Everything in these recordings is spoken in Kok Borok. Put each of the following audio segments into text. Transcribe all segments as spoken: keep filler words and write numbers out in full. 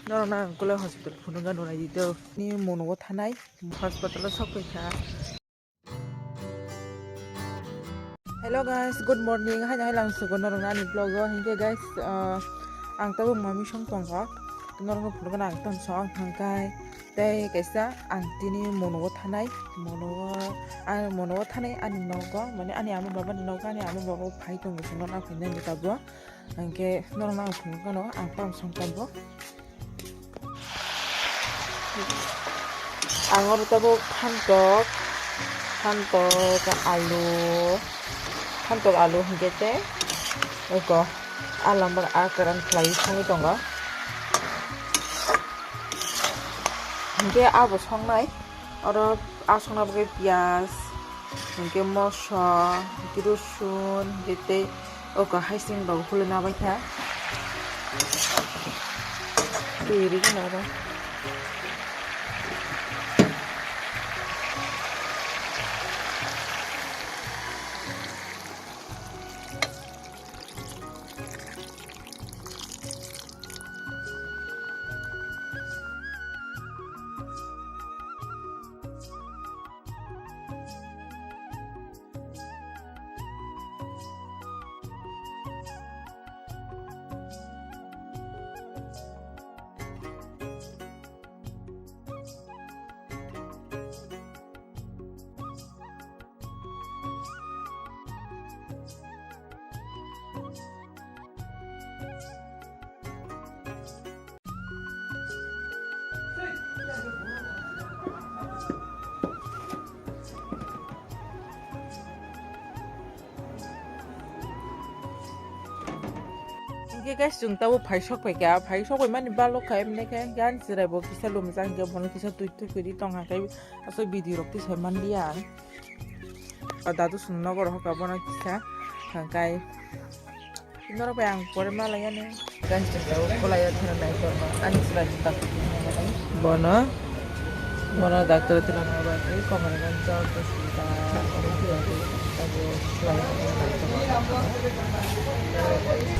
Norok na ang kule hospital phunukna nunai di do. Ni mono o thanai hospital o sok kha. Hello guys, good morning. Hai hai lang sugo norok na ani vlog o. Hinkhe guys, ah, ang tabuk mami song tongkha. Norok no phunukna ang tong song hangkai. Tei kaisa ang tini mono o thanai, mono o, ang mono o thanai ani nogo, mane ani ama baba ni nogo, ani ama baba phai tongo songno na phainai ni tabuk. Hingke norok no ang phunuk gano ang tam song tambo. Ang oro tabuk phantok, phantok alu, phantok alu hingke tei eko a lambar a kwran khlai songwi tongo. Hingke abo songnai, oro a songna bagwi piyaj, hingke moso, hingke rosun, hingke tei o kahai sini rok hule nabaikha. Twi rwgwno oro. Hingke guys, chwng tabuk phai sok phaikha, phai sok phaimani balok kha, emne khe hingke ani chwrai bo kisa lumjak, hingke bono kisa twi twi kwrwi tongkha, hingke aswk video rok tisai manliya ang. O dadu song nogo rohorkha bono kisa, hingkai norok bai ang pore malaiyani. Guys, chwng tabuk kwlaiya thwna nai tongma ani chwrai ni tak. Bono, bono doctor thwna nai bagwi Komoranganj hospital, omo khlaiwi tabuk kwlaiya thwna nai tongma.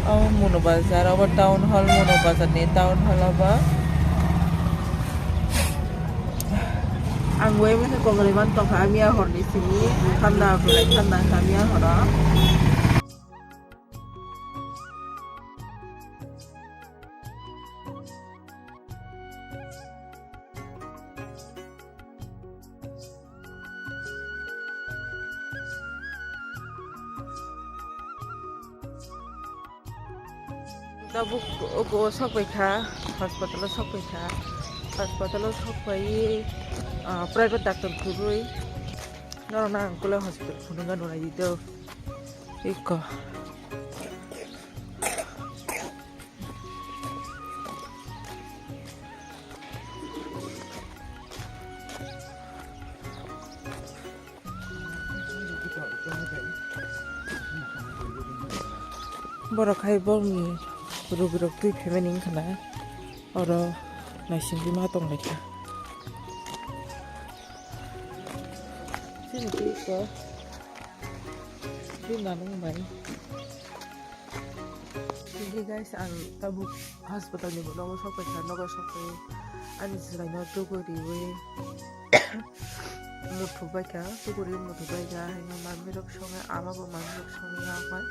O Mono Bazar, obo town hall, Mono Bazar ni town hall obo. Ang bai masa kok ri man tongkha, miya horni simi thanda belai thanda wngkha miya horo. Tabuk o, o sok bai kha, hospital o sok bai kha, hospital o sok bai, ah, private doctor kwrwi norok no ang kule hospital phunukna nunai di do. Iko. Borok hai bongni rugurok twi phaimani wngkha na, oro naisingwi ma tonglaikha. Chini twi ko twi nanung bai. Hingke guys, ang tabuk hospital ni nogo sokpai kha, nogo sokpai ani chwraino tugo riwi muthubbai kha, tugo riwi muthubbai kha, haino manwi rok songwi, ama bo manwi rok songwi ya bai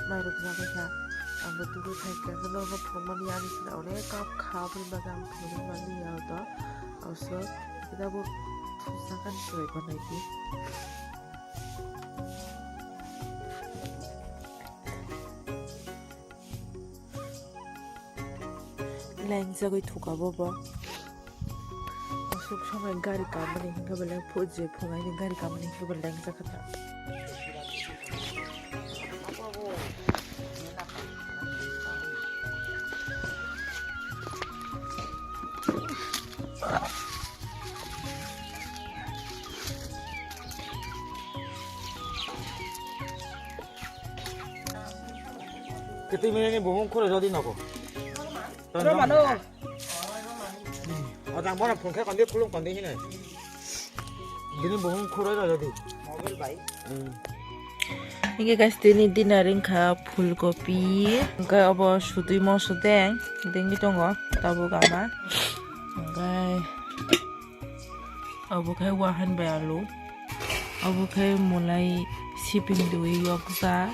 mai rok jabai kha, ang bo tugo thai kha, nogo phunukmani ani chwrai onek kap kha, aboni bagwi ang phunukmani ya to, also tabuk thumsa kani chwrai bo naidi. Lengjagwi thuka bo bo. Aswk somoi gari kamani hinkhe belai phut je phungaini gari kamani hinkhe belai lengjak kha ta. Kwtwi mwnwi ni buhung khoro jodi nogo. Romano. O jang bono phone khe kondi khulum kondi hinwi. Bini buhung khoro jodi. Mobile bai. Hmm. Hingke guys, tini dinner wngkha phulkopi, hingke obo sutwi moso deng, dengwi tongo tabuk ama. Hingke obo khe wahan bai alu, obo khe mulai siping dui yokjak.